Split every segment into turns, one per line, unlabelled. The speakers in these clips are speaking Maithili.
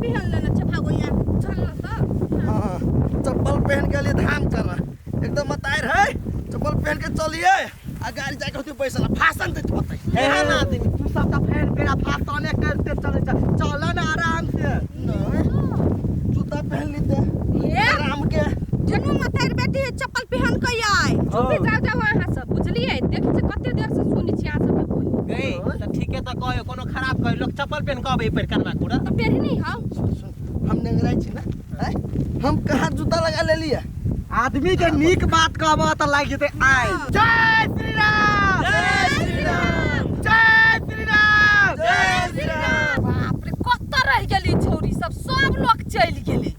पहन लेने छै भागो यहाँ चल न तऽ।
हाँ, चप्पल पहन के लिए धाम कर एकदम मतार है, चप्पल पहन के चलिए आ गाड़ी जाके होती पैसा भाषण देत होते।
एहन आदमी तू सब तऽ फेर बेरा भाषणे करते चले चल चल ना आराम से।
नहीं, जूता पहन लेते
ए
आराम के।
जन्म मतार बेटी है, चप्पल पहन के आय।
चुपे जाओ जाओ अहाँ सब, बुझलियै? देखै छियै कते देर से सुनै छी अहाँ सबके बोली।
गई तऽ ठीके तऽ कहियो कोनो खराब कहियो लोक चप्पल पहन के अबै पर कनमा कुरा
तऽ पेरही नहीं हौ।
सुन सुन, हम नेंगराई छी ना, हैं? हम कहाँ जूता लगा ले लिया?
आदमी के नीक बात कहबह तऽ लागि जेतै आइ। जय श्री राम,
जय श्री राम,
जय श्री राम,
जय श्री राम।
बाप रे, कतऽ रहि गेली छौरी सब? सब लोक चलि गेलै।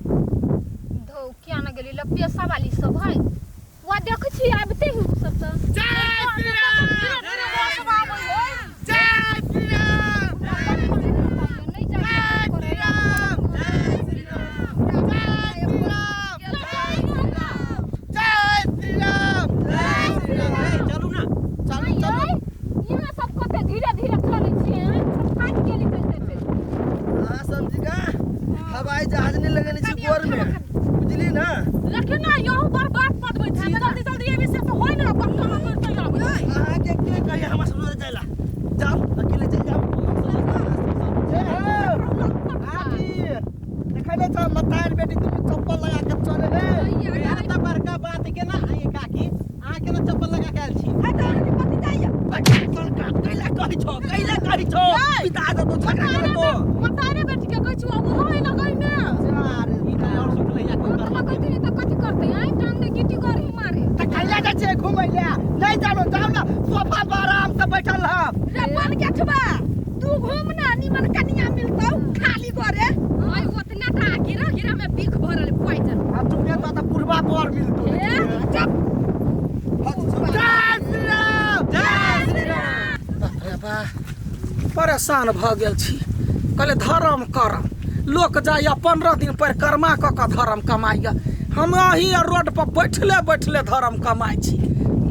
धौ किया न गेली लपेसा वाली सब है वा देखै छी आबिते ही उ सब तऽ।
जय श्री राम, जय श्री राम,
नहीं जाए
जय श्री राम, जय श्री राम, जय श्री राम, जय श्री राम। चलू ना,
चलू चलू।
यहाँ सब कते धीरे धीरे चलै छियै, थाकि गेली चलते चलते।
हाँ समझी का, हवाई जहाज नहीं लगने छी गोर में, बुझली ना?
लेकिन ना यहू बर्बाद पदबै छी, जल्दी जल्दी एबी से तऽ होय ना बक्का करते आबै।
अहाँ के के कही हमरा सब जोरे जाइला? जाओ अकेले चल जाओ।
जय हो। आजी देखै नै छ मतार बेटी दुनू चप्पल लगा के चले रे। यार तऽ बड़का बात के ना आई काकी, अहाँ केना चप्पल लगा के आयल छी?
है तऽ अहाँके पति जाइया।
कैला कहै छौ, कैला कहै छौ? पिता जतो झगड़ा करे तो
मतारे बेटी के कहै छी ओहो होय लगै ने।
अरे ई तऽ और सुखलै या कोई
ओतना कहती नहीं तऽ कथी करतै? आइ टांग दे गिट्टी गरही मारे।
तऽ कैला जाइ छियै घुमै लए? नहि जानो, जाउ ना सोफा पर आराम से बैठल रहब।
रे बन के छबा तू घूम ना, निमन कनिया मिलतौ खाली गोरे।
आइ ओतना टा गिरा गिरा में बिख भरल पॉइजन।
आ तू के तऽ पुरबा पर मिलतौ।
ए
चुप।
जय श्री राम, जय श्री राम।
बाप रे बा, परेशान भऽ गेल छी। कहले धर्म करम, लोक जाइए 15 दिन परिक्रमा कऽ कऽ धर्म कमाइए, हम अही रोड पर बैठले बैठले धर्म कमाइ छी।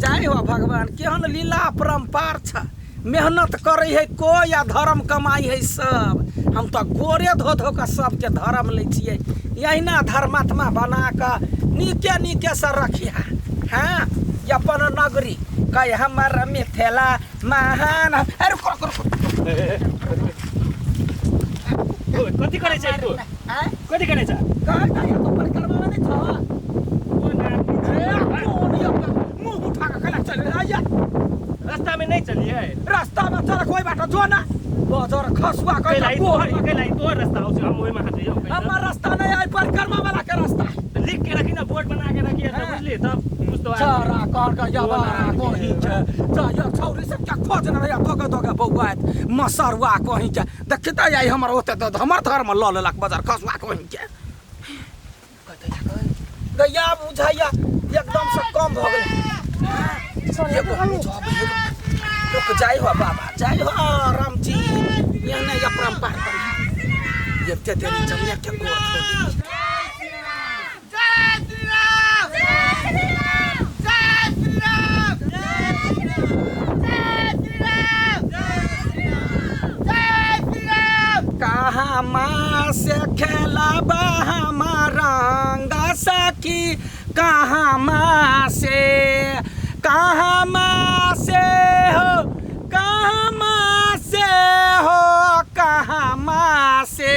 जाय हो भगवान, केहन लीला अपरम्पार छ। मेहनत करै है कोइ आ धर्म कमाइ है सब। हम तऽ गोरे धो धो कऽ सबके धर्म लै छियै। अहिना धर्मात्मा बना कऽ नीके नीके से रखिहा। हाँ अपन नगरी कह हमर मिथिला महान। अरे रुको रुको रुको।
कथी करै छै तू?
आँय?
कथी करै छ?
कहै त यो तो परिक्रमा नहि छ।
कोन आदमी छै?
ए, कोन यो मुँह उठा कऽ कैला चलि आइया?
रास्ता में नहीं चलिए।
रास्ता में चल कोई बाटो जो ना बजर खसुआ
कैला
कैला
ई
गोर।
तोहर, कैला ई तोहर रास्ता हो, हम ओहि में हाथ यौ।
हमर रास्ता नहीं आई, परिक्रमा वाला के रास्ता।
लिख के रखी ना, बोर्ड बना के रखी है,
हाँ।
बुझली? तब कुछ तो
चरा कर के यबारा कहीं के जा छौरी सब के खोज न रहिया दोगे दोगे बौआत मसरुआ कहीं के देखी त आई हमर ओते त हमर धर्म ल लेलक बजर खसुआ कहीं के गैया बुझाइया एकदम से कम भ गेल। एगो जब एगो लोक जाय हो बाबा, जाय हो राम जी, एहने अपरम्पार करी एते देरी जमिया के गोर धो दी।
जय श्री राम, जय श्री राम, जय श्री राम, जय श्री राम।
कहाँ माँ से खेलबा हमारा रंग सखी, कहाँ माँ से, कहाँ माँ से हो, कहाँ माँ से हो, कहाँ माँ से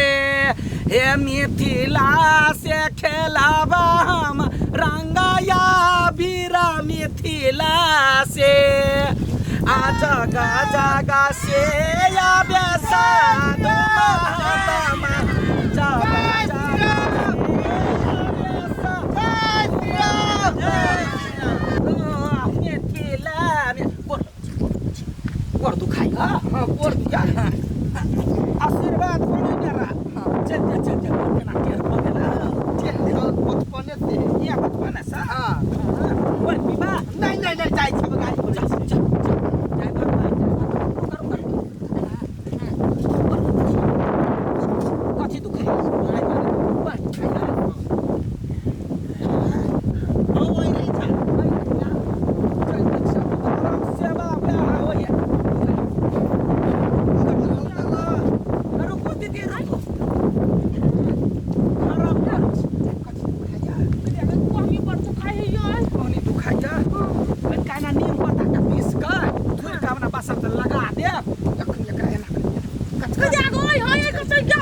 हे मिथिला से खेलबा हम रंगया बीरा मिथिला से। आ जगह जगह से आबे साधु महात्मा, जगह जगह मिथिला में गोर दुखाइ हाँ गोर दुखाइ। आशीर्वाद बनै मेरा। चलते चलते गोर केना टेढ़ भऽ गेल।
बचपने से
इएह बचपने से।
हाँ।
गोर पीबा?
नहीं नहीं नहीं, जाइ छी गाड़ी पर।
जा जा जा, जय भगवान, जय भगवान। रुक रुक, कथी दुखाइ? बस दुखाइ।
हाँ वही रही छ।
सेवा होइए। रुकू दीदी, रुकू।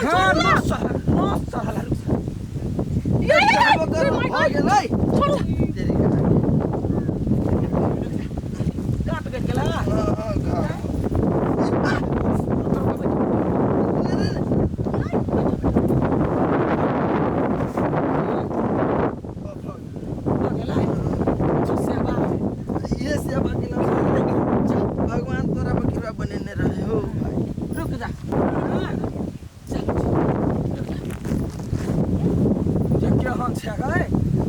चप्पल
हाँ
छोड़ू
नस चढ़ल नस चढ़ल है, रुक जा।
ये ये
चढ़बो करबो, भऽ गेलै
छोड़ू
तेरी के।
काट गेल गेला
हाँ, हाँ, हाँ।
भऽ गेलै किछु सेवा
ये सेवा केला भगवान तोरा पर कृपा बनेने रहे हो भाई।
रुक जा हाँ, चल, रुक जा। जे केहन छै गै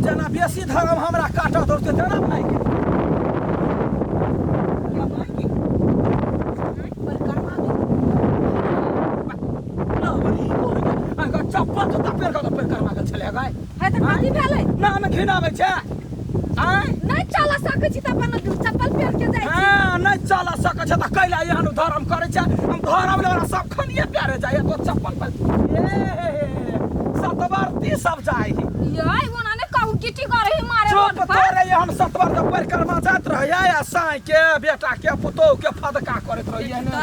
जेना बेसी धर्म हमरा काटऽ दौड़तै तेना भाइ के या भाइ के। परिक्रमा दे। लवरी गोरी के। अहाँके चप्पल जूता पेर कऽ परिक्रमा गेल छलै गै
है तऽ कथी भेलै
नाम घिनाबै छै आँय
नहि चलऽ सकै छी तऽ अपन चप्पल पहिर के जाइ छी
हाँ, नहि चलऽ सकै छै तऽ कैला एहन धर्म करै छै हम धर्म लेवला सब खनिये प्यारे जाइए तो चप्पल पर ए हे हे सतवर्ती सब जाइ है
ये ओना नहि कहू गिट्टी करे मारे
चुप
रोड पर
तोरे एहन सतवर के परिक्रमा जाइत रहैए आ साँइ के बेटा के पुतोहु के फदका करैत रहैए ने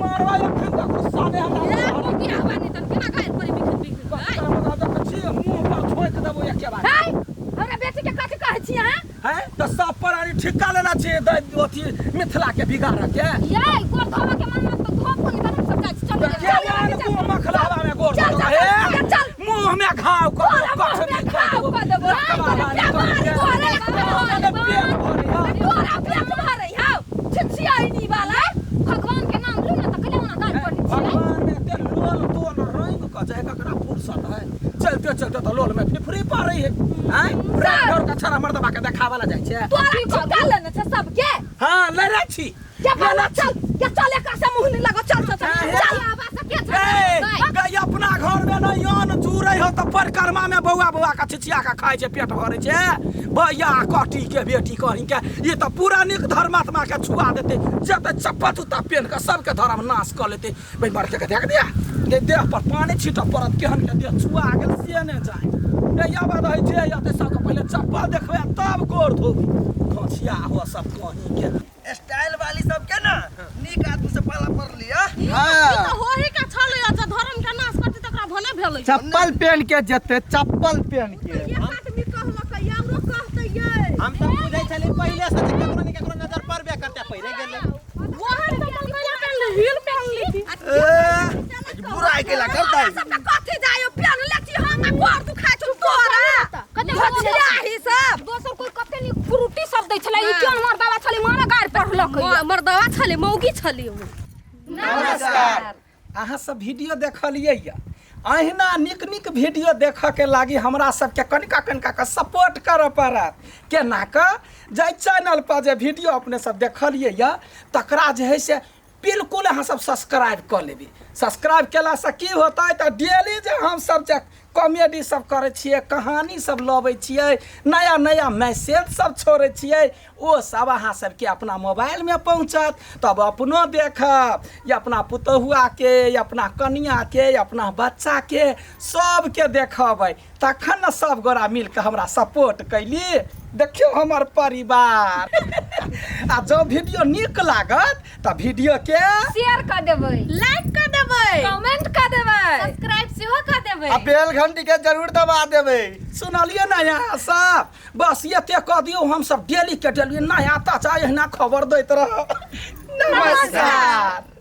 मारवा एखन तक गुस्सा नहि
ए
हमरा
मौगी आवा नहीं तन केना गायर पड़े बिखन बिखन
परिक्रमा देखै छी मुँह पर ठोकि देबौ एके बार
है हमरा बेटी के कथी कहै छी अहाँ
हैं तऽ सब प्राणी ठिक्का लेना छै अथी मिथिला के बिगाड़ऽ के
ये गोर धोबे के मन में तो धोबो नहीं तन हम सब जाइ छी चल
तऽ के जान मुँह मखलावा में गोर
चल,
धोतौ,
चल,
हे?
चल, चल।
मुँह में घाव कर
तोरा
कठ
मुँह में
भी कर
घाव
देबौ।
कऽ देबौ।
लकवा
तोरा
वाली
पेट
कर के।
भरे,
तोरा पेट भरे, हाँ।
तोरा पेट भरे हौ छिछियाइनी वाला
भगवान के नाम लू ना तऽ कैला ओना गारि पड़ै छियै
भगवान में एते लोल तोल रंग कऽ छै ककरा फुर्सत है चलते चलते तऽ लोल में फिफरी पड़ै है आँय घर के छड़ा मर्दबा के देखावला जाइ छै
तोरा ठिका लेने छै सबके
हाँ लेने छी
के बोला चल के चल एकरा से मुँह नहीं लगो चल चल चल चल
आवा से के
ए, गई अपना घर में नहीं अन्न चूरै हो तऽ परिक्रमा में बौआ बौआ के छिछिया के खाइ छै पेट भरै छै भैया कटी के बेटी कहीं के ई तऽ पूरा नीक धर्मात्मा के छुआ देतै जते चप्पल जूता पेन के सबके धर्म नाश कऽ लेतै भाई मरके के देख दिया के देह पर पानी छीटऽ पड़त केहन के देह छुआ गेल से नहि जाय ए याबा रहै जे एतै सबके पहिले चप्पल देखबै आ तब गोर धोबी खोछिया हो सब कहीं के
स्टाइल वाली सबके ना नीक आदमी से पाला पड़ लिया
हाँ।
ई तऽ होही के छलै अच्छा धर्म के नाश करती तकरा भने भेलै
चप्पल पहन के जेते चप्पल पहन के
एक आदमी कहलकै औरो कहतै ये
हम सब बुझै छली पहिले से जे केकरो ने केकरो नजर पड़बे करते पहिले गेलै
वहाँ चप्पल कैला पेनली हील पेनली
ए, बुराई केला करता है।
सबके कथी जायो पेन लेती हम गोर दुखाइ छौ तोरा
कते
घचियाही सब
दोसर कोई कते नीक फ्रूटी सब दै छलै ई केहन मर्दावा छलै मारा गारि पढ़लक
मर्दवा छलै मौगी छलै ओ
नमस्कार अहाँ सब वीडियो देखलियै यऽ अहिना नीक नीक वीडियो देखऽके लागी हमरा सबके कनिका कनिका कऽ सपोर्ट करऽ पड़त केना कऽ जाहि चैनलपर जे वीडियो अपने सब देखलियै यऽ तकरा जे है से बिल्कुल अहाँ सब सब्सक्राइब कऽ लेबै सब्सक्राइब केलासँ की होतै तऽ डेली जे हमसब जे कॉमेडी सब करै छियै कहानी सब लबै छियै नया नया मैसेज सब छोड़ै छियै ओ सब अहाँ सबके अपना मोबाइलमे पहुँचत तब अपनो देखब या अपना पुतहुआके या अपना कनिआँके या अपना बच्चाके सबके देखबै तखन ने सब गोरा मिलके हमरा सपोर्ट कैली देखियौ हमर परिवार आ जँ वीडियो नीक लागत तऽ वीडियोके
शेयर कऽ देबै
लाइक कर देबै
कमेंट कऽ देबै
सब्सक्राइब सेहो कऽ देबै
आ बेल घंटी के जरूर दबा देबै
सुनलियै ने अहाँ सब बस एते कऽ दियौ हमसब डेलीके डेली नया ताजा एहिना खबर दैत रहब नमस्कार।